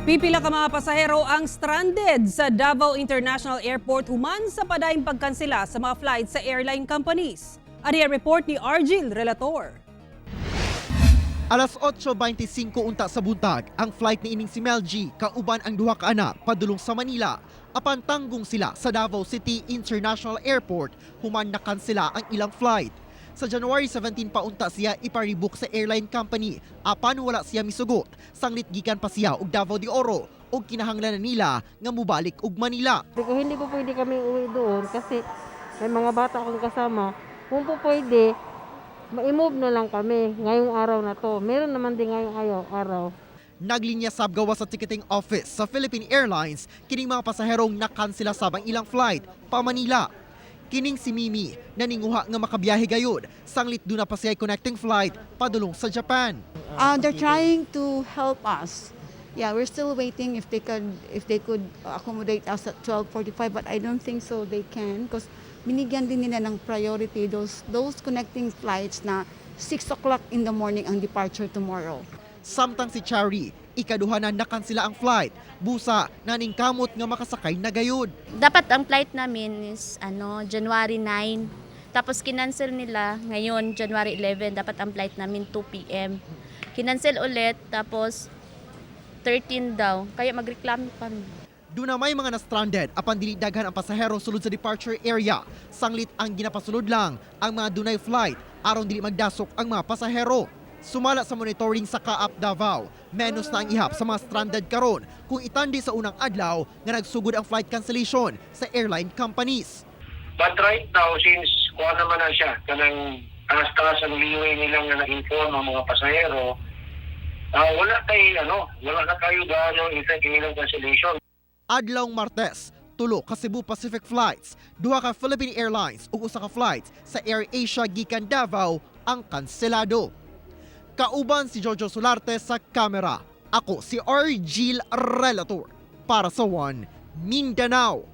Pipila ka mga pasahero ang stranded sa Davao International Airport human sa padayong pagkansela sa mga flight sa airline companies. Ani ang report ni Argil Relator. Alas 8:25 unta sa buntag, ang flight ni ining si Mel G kauban ang duha ka anak padulong sa Manila. Apan tanggong sila sa Davao City International Airport human nakansela ang ilang flight. Sa January 17 pa unta siya iparebook sa airline company apan wala siya misugot. Sanglit gikan pa siya og Davao de Oro ug kinahanglan na nila nga mobalik og Manila. Sabi ko, hindi po pwede kami uwi doon kasi may mga bata akong kasama. Kung po pwede, ma-move na lang kami ngayong araw na to. Meron naman din ngayong araw. Naglinya sab gawa sa ticketing office sa Philippine Airlines kining mga pasaherong nakansela sab ang ilang flight pa Manila. Kining si Mimi naninguha nga makabiyahe gayud sanglit duna pa siya connecting flight padulong sa Japan. They're trying to help us. Yeah, we're still waiting if they could accommodate us at 12:45, but I don't think so they can because binigyan din nila ng priority those connecting flights na 6 o'clock in the morning ang departure tomorrow. Samtang si Chari, ikaduha na nakansela ang flight. Busa naningkamot nga makasakay na gayud. Dapat ang flight namin is ano, January 9. Tapos kinancel nila ngayon, January 11, dapat ang flight namin 2 p.m. Kinancel ulit, tapos 13 daw. Kaya magreklamo kami. Duna may mga na-stranded apan dili daghan ang pasahero sulod sa departure area. Sanglit ang ginapasulod lang ang mga dunay flight aron dili magdasok ang mga pasahero. Sumala sa monitoring sa CAAP Davao, menos na ang ihap sa mga stranded karon kung itandi sa unang adlaw nga nagsugod ang flight cancellation sa airline companies. But right now, since kuha naman na siya, kanang taas-taas ang leeway nilang na na-inform ang mga pasahero, wala kay ano, wala na kayo gaano effect ang ilang cancellation. Adlawng Martes, tulo ka Cebu Pacific flights, duha ka Philippine Airlines ug usa ka flight sa Air Asia gikan Davao ang kanselado. Kauban si Jojo Solarte sa kamera. Ako si Argil Relator para sa One Mindanao.